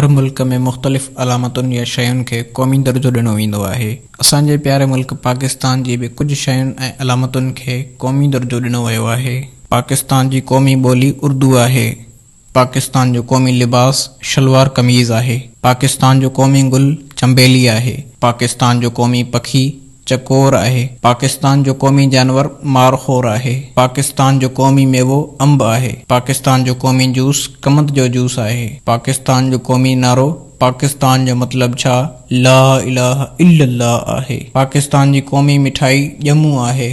هر ملڪ ۾ مختلف علامتن يا شين کي قومي درجو ڏنو ويندو آهي. اسان جي پياري ملڪ پاڪستان جي به ڪجهه شين ۽ علامتن کي قومي درجو ڏنو ويو آهي. پاڪستان جي قومي ٻولي اردو آهي. پاڪستان جو قومي لباس شلوار قميض آهي. پاڪستان جو قومي گل چنبيلي آهي. پاڪستان جو قومي پکي چڪور آهي. پاڪستان جو قومي جانور مارخور آهي. پاڪستان جو قومي ميوو انب آهي. پاڪستان جو قومي جوس ڪمند جو جوس آهي. پاڪستان جو قومي نعرو پاڪستان جو مطلب ڇا لا اله الا الله آهي. پاڪستان جي قومي مٺائي ڄمون آهي.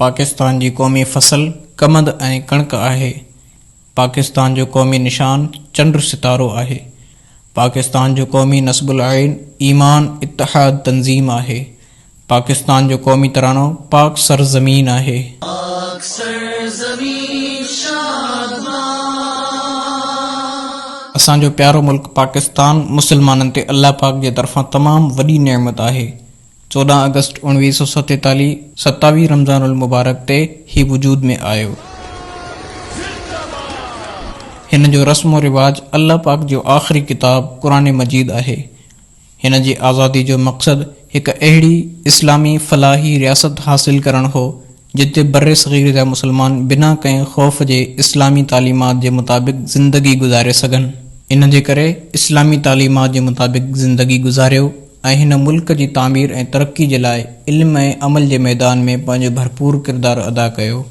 پاڪستان جي قومي فصل ڪمند ۽ ڪڻڪ آهي. پاڪستان جو قومي نشان چنڊ ستارو آهي. پاڪستان جو قومي نصب العين ايمان اتحاد تنظيم آهي. پاڪستان جو قومي ترانو پاڪ سر زمين آهي. پاڪ سر زمين شادمان. اسان جو پيارو ملڪ پاڪستان مسلمانن تي الله پاڪ جي طرفان تمام وڏي نعمت آهي. 14 آگسٽ 1947 ستاويهه رمضان المبارڪ تي هي وجود ۾ آيو. هن جو رسم و رواج الله پاڪ جو آخري ڪتاب قرآن مجيد آهي. هن جي آزادي جو مقصد هڪ اهڙي اسلامي فلاحي رياست حاصل ڪرڻ هو جتي برصغير جا مسلمان بنا ڪنهن خوف جي اسلامي تعليمات جي مطابق زندگي گذاري سگهن. ان جي ڪري اسلامي تعليمات جي مطابق زندگي گذاريو ۽ هن ملڪ جي تعمير ۽ ترقي جي لاء علم ۽ عمل جي ميدان ۾ پنهنجو ڀرپور ڪردار ادا ڪيو.